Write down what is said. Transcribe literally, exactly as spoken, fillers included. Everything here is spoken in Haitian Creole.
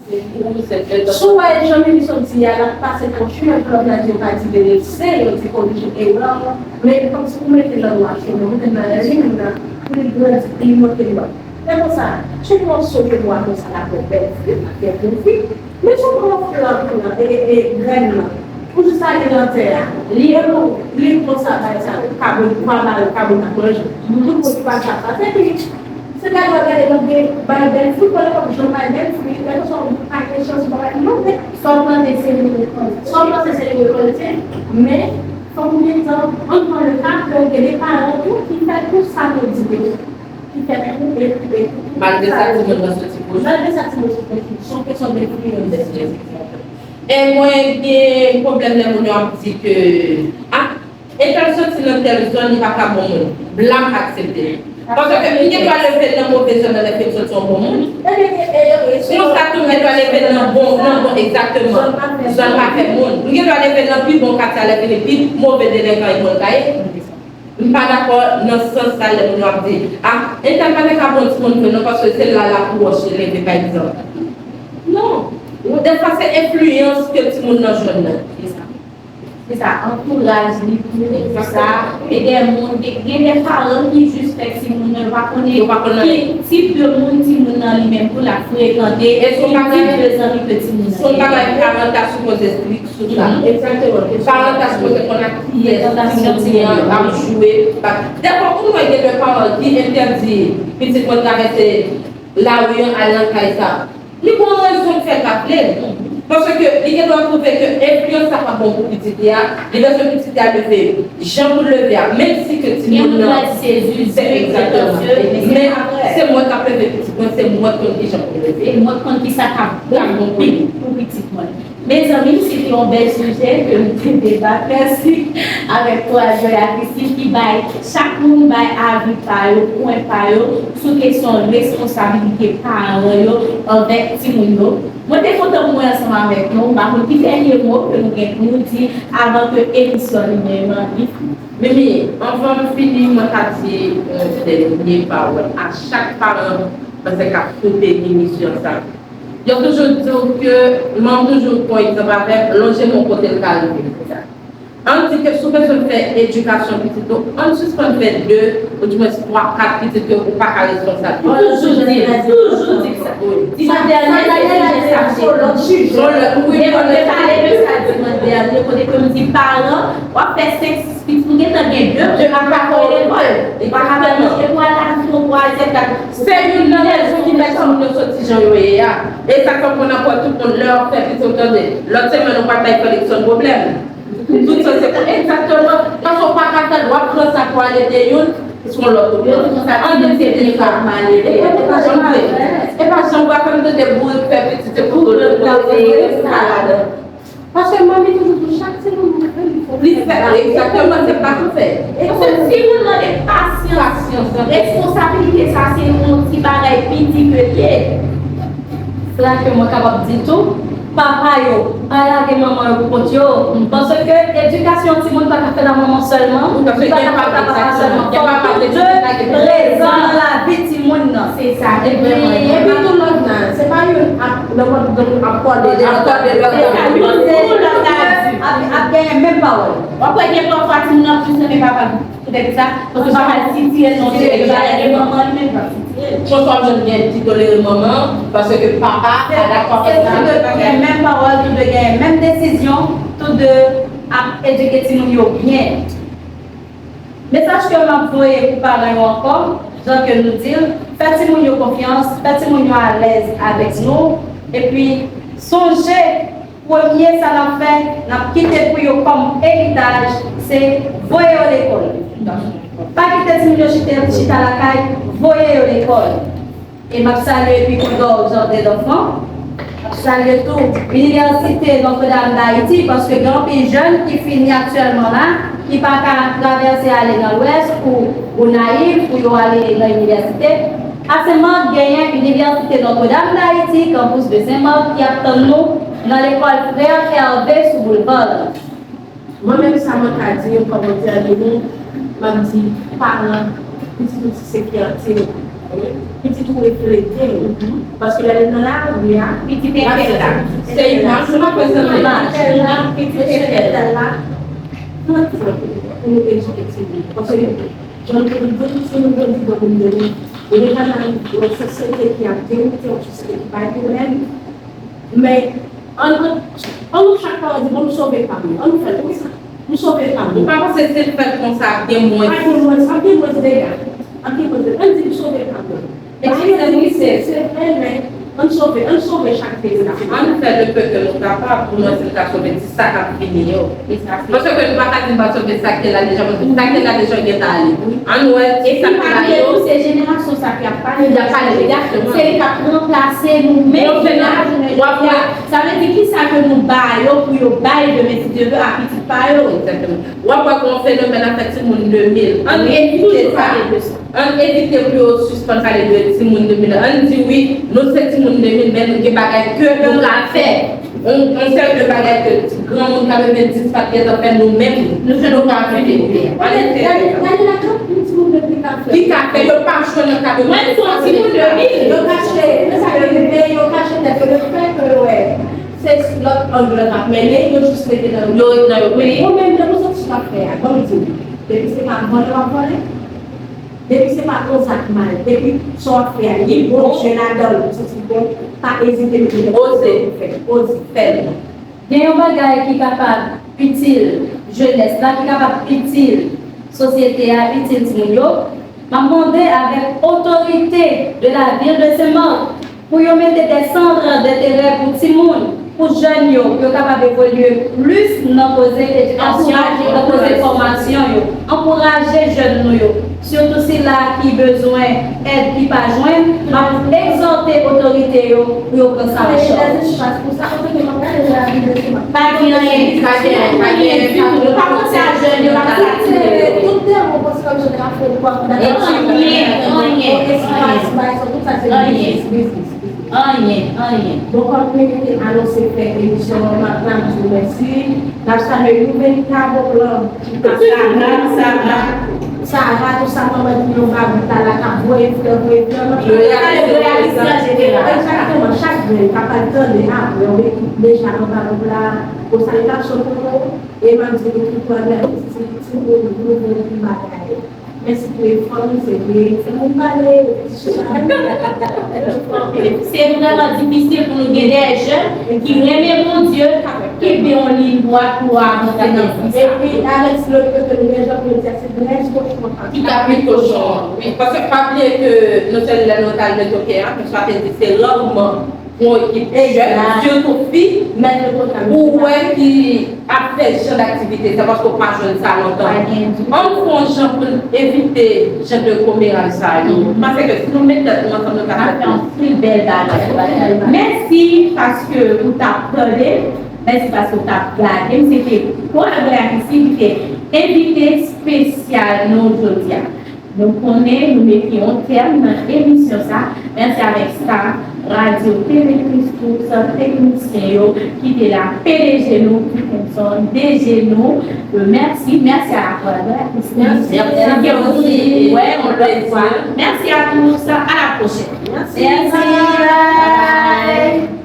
Si w wè jan minis yo di a, l ap pase nan chimen pou lòt radyo pa di verite, yo di korije erè, men kòmsi pou mete nan dwa chimen, mete nan lèliy nan, pou li grandi, pou li monte lòt. Se konsa, chak mòso ke w ap fè sa la pou bèl fwi, ak bèl fwi, men chak mòso la pou nan, e, e, grèn nan, pou jis ale nan tè a, li, li konsa bay sa, kabrit, pwa ba yo, kabrit ap manje, tout moun ki pa sa, sa, se pi Se gade w ap gade, nou gen bay bèl fwi, pandan w ap jwenn bay bèl fwi, lè konsa w pa gen chans pou bay non, men sa w plante se li w rekòlte. Sa w plante se li w rekòlte, men fòk ou gen tan, ann pran le ka ke w gen de paran tou ki fè tou sa nou di yo, ki fè tou, e, e, malgre sa, timoun nan soti pou li. Malgre sa, timoun soti pou li. Se yon kesyon de fwi, yon kesyon de fwi. E mwen gen pwoblèm lè moun yo ap di ke, ah, entèl soti nan tèl zòn, li pa ka bon moun. Blan aksepte. Paske m gen dwa leve nan move zòn nan lè ke m soti yon bon moun. Konsa tou, m gen dwa leve nan bon, nan bon, egzakteman. Zòn pa fè moun. M gen dwa leve nan pi bon katye a lè fini pi move delenkan e moun ka ye. M pa dakò nan sans sa lè moun yo ap di, ah, entèl pa te ka bon timoun vre non, paske se la la pou wòch li leve, pa egzanp. Non. Dèfwa se enfliyans ke timoun nan jwenn nan. Se sa, antouraj li tou, sa. E gen moun, gen, gen de paran ki jis fè timoun nan, yo pa konnen ki tip de moun timoun nan li menm tou l ap frekante, ki tip de zanmi ke timoun nan. Se yon bagay paran ta sipoze strik sou sa. Egzakteman. Paran ta sipoze konn ak kiyès timoun nan ap jwe. Dèfwa, ou wè gen de paran ki entèdi pitit mwen travèse lari an al nan kay sa. Li gon rezon k fè l pa vle l. Paske li gen dwa twouve ke enfliyans sa pa bon pou pitit li a, li bezwen pitit li a leve jan pou l leve a, menm si ke timoun nan se egzakteman. Men se mwen k ap leve pitit mwen, se mwen k konn kijan pou l leve. E mwen k konn kisa k ap bon pou pitit mwen. Mezanmi, se te yon bèl sijè ke nou te debate. Mèsi avèk Kouradjè ak Kristin ki bay, chak moun bay avi pa yo, pwen pa yo sou kesyon responsabilite paran yo anvè timoun yo. Mwen te kontan pou mwen ansanm avèk nou. M pa konn ki dènye mo ke nou gen pou nou di avan ke emisyon li menm li fini. Mimi, anvan m fini, mwen ka di yon dènye pawòl a chak paran, paske k ap koute emisyon sa. Yo toujou di w ke, mwen toujou pran egzanp avèk, lonje men w kote l ka rive. Ann di ke si w bezwen fè edikasyon pitit ou, ann sispann fè de, oudimwens twa, kat pitit ke ou pa ka responsab. Mwen toujou di, toujou di sa. Dimanch dènye, se sijè sa m te, se yon lòt sijè. Wi, men mwen te pale de sa dimanch dènye, kote ke m di paran, w ap fè senk, sis pitit, ou gentan gen de, de pa ka voye lekòl. Li pa ka manje pou al lavi pou twazyèm, kat. Se youn nan rezon ki fè timoun yo soti jan yo ye a. E sa k fè w konn ap wè tout moun lè w ap fè pitit ou tande. Lòt semèn ou pral bay koleksyon pwoblèm. Tout sa se pou egzakteman. Paske w pa ka fè l, w ap pran sa pou al ede youn, se yon lòt pwoblèm. Ann ede sa. E pa janm vre. E pa janm vre, apre m tande bourik fè pitit, se pou lòt pwoblèm. Paske manmi toujou di w, chak timoun nou fè, li fò fè. Li fè, egzakteman, se pa pou fè. Paske si moun mande pasyans, responsabilite sa se yon ti bagay piti ke l ye. Se la ke mwen kapab di tou, papa yo, pa lage manman yo pou kont yo. Paske edikasyon timoun pa ka fèt a manman sèlman, li pa ka fèt a papa sèlman. Fòk tou de prezan nan lavi timoun nan. Se sa. Epi, epi tou lòt la, se pa youn ap, nan mòd donk ap kòde lòt la. Se sa, youn pou lòt la ap, ap genyen menm pawòl. W ap wè gen pafwa timoun nan plis renmen papa l poutèt sa, paske papa l sitire l nan yon seri de bagay, e manman li menm p ap sitire l. Konsa w ap jwenn gen ki tolere manman an, paske papa pa dakò avèk sa. Se sa, tout de dwe gen menm pawòl, tout de dwe gen menm desizyon, tout de ap edike timoun yo byen. Mesaj ke m ap voye pou paran yo ankò, jan ke nou di l, fè timoun yo konfyans, fè timoun yo alèz avèk nou, epi sonje, premye sa n ap fè, n ap kite pou yo kòm eritaj, se voye yo lekòl. Pa kite timoun yo chita, chita lakay, voye yo lekòl. E m ap salye epi Igor Jardin d'Enfants. M ap salye tou Inivèsite Notre Dame d'Haïti, paske gen anpil jèn ki fini aktyèlman la, ki pa ka travèse ale nan Lwès pou Gonayiv, pou yo ale nan inivèsite. A Senmak, genyen Inivèsite Notre Dame d'Haïti, kanpous de Senmak, ki ap tann nou nan lekòl Frè Hervé sou boulva la. Mwen menm sa mwen ka di yo kòm yon dènye mo, m ap di paran, pitit ou se fiyète w. Pitit ou reflete w. Paske lè l nan lari a, pitit entèl la. Se imaj ou nan prezante. Imaj, pitit entèl la. Pran tan pou nou edike timoun. Paske jan nou te di, si nou grandi bon moun de nou, nou deja nan yon sosyete ki ap dewoute, yon sosyete ki bay pwoblèm. Men, ann, ann, ann nou chak paran di, "Bon, m sove pa m." Ann nou fè l konsa. M sove pa m. Ou pa panse si l fèt konsa, ap gen mwens? Ap gen mwens, ap gen mwens dega. Ap gen mwens dega. Ann di, "M sove pa m." Eskize m, se, se vre, men ann sove, ann sove chak peyi la. Ann fè le peu que nou kapab pou nou wè si n ka sove ti sa k ap vini yo. Paske nou pa ka di n pa sove sa k te la deja, paske sa k te la deja gentan ale. Ann wè ti sa k la yo. Epi pa bliye tou, se jenerasyon sa k ap pale. Y ap pale, egzakteman. Se li k ap ranplase nou menm. Yo fè nan, w ap wè. Sa vle di kisa ke nou ba yo pou yo bay demen, si Dye vle, a pitit pa yo. Egzakteman. W ap wè gon fenomèn ap fèt timoun de mil. Ann evite sa. Ann evite pou yo sispann pale de timoun de mil. Ann di wi, nou se timoun de mil, men nou gen bagay ke nou ka fè. On, on seri de bagay ke ti granmoun katrevenndis pa t gentan fè, nou menm, nou ka fè. Ann eseye. Gade, gade la, tout timoun de mil ka fè. Ki ka fè, yo pa jwenn nan katrevenndis. Mwen, se yon timoun de mil. Yo kache, men sa yo rive, yo kache tèt yo, le fè ke yo wè se lòt ang lan k ap mennen, yo jis rete nan yo. Yo rete nan yo, wi. Ou menm, jan nou sot sou k ap fè a, ban m di w, depi se pa vòlè w ap vòlè, depi se pa yon zak mal, depi sa w ap fè a, li bon, Dye ladan l, ou santi l bon, pa ezite mete tèt ou fè, oze fè l. Gen yon bagay ki kapab itil jenès la, ki kapab itil sosyete a, itil timoun yo, m ap mande avèk otorite de la vil de Senmak pou yo mete des centres d'intérêt pou timoun, pou jèn yo, pou yo kapab evolye plis nan koze edikasyon, nan koze fòmasyon yo. Ankouraje jèn nou yo, sitou sila ki bezwen èd ki pa jwenn, m ap egzòte otorite yo pou yo pran sa an chaj. Pa gen anyen, pa gen anyen ditou. Yo pa panse a jèn yo, yo pa panse a timoun yo. Anyen, anyen, anyen. Anyen, anyen. Bon, kòm nou te anonse fè emisyon an, n ap, n ap di w mèsi. N ap salye Youvenka Beauplan, Sara, Sara, Sara, tout sa manman di yo, babou ta la, k ap voye flè, voye flè. Yo reyalize an jeneral. Egzakteman, chak grenn k ap al tande apre, yon ekip deja anba nou la, yon salitasyon pou nou. E m ap di nou tout pran grenn, ti, ti moun, nou vin pou bagay. Mèsi pou efò nou, se vre. Se moun pale, yo te chita. Se vrèman difisil pou nou gen de jèn ki renmen Bondye, kenbe yon liy dwat pou avanse nan vi sa. Epi, avèk lòt kote nou gen jan pou yo di a, se grès kochon an ki ka pli kochon an. Wi, paske pa bliye ke non sèlman lè nou t al Metoke a, men sa te di se rarman pou yon ekip jèn, sitou fi, ou wè ki ap fè jan d aktivite sa, paske w pa jwenn sa lontan. Ann fè yon jan pou n evite jan de komeraz sa yo. M panse ke si nou met tèt nou ansanm, nou ka fè anpil bèl bagay. Mèsi paske ou t ap tande, mèsi paske ou t ap gade m. Se te Pwal Vwayakisi ki te envite espesyal nou jodi a. Nou konnen nou mete yon tèm nan emisyon sa. Mèsi avèk staf Radio Tele Christus, teknisyen yo ki te la, P D G nou, Christenson, D G nou. Mèsi, mèsi à la Pwal Vwayakisi. Mèsi. Mèsi. Mèsi à tous, à la prochaine. Mèsi. Mèsi. Bye.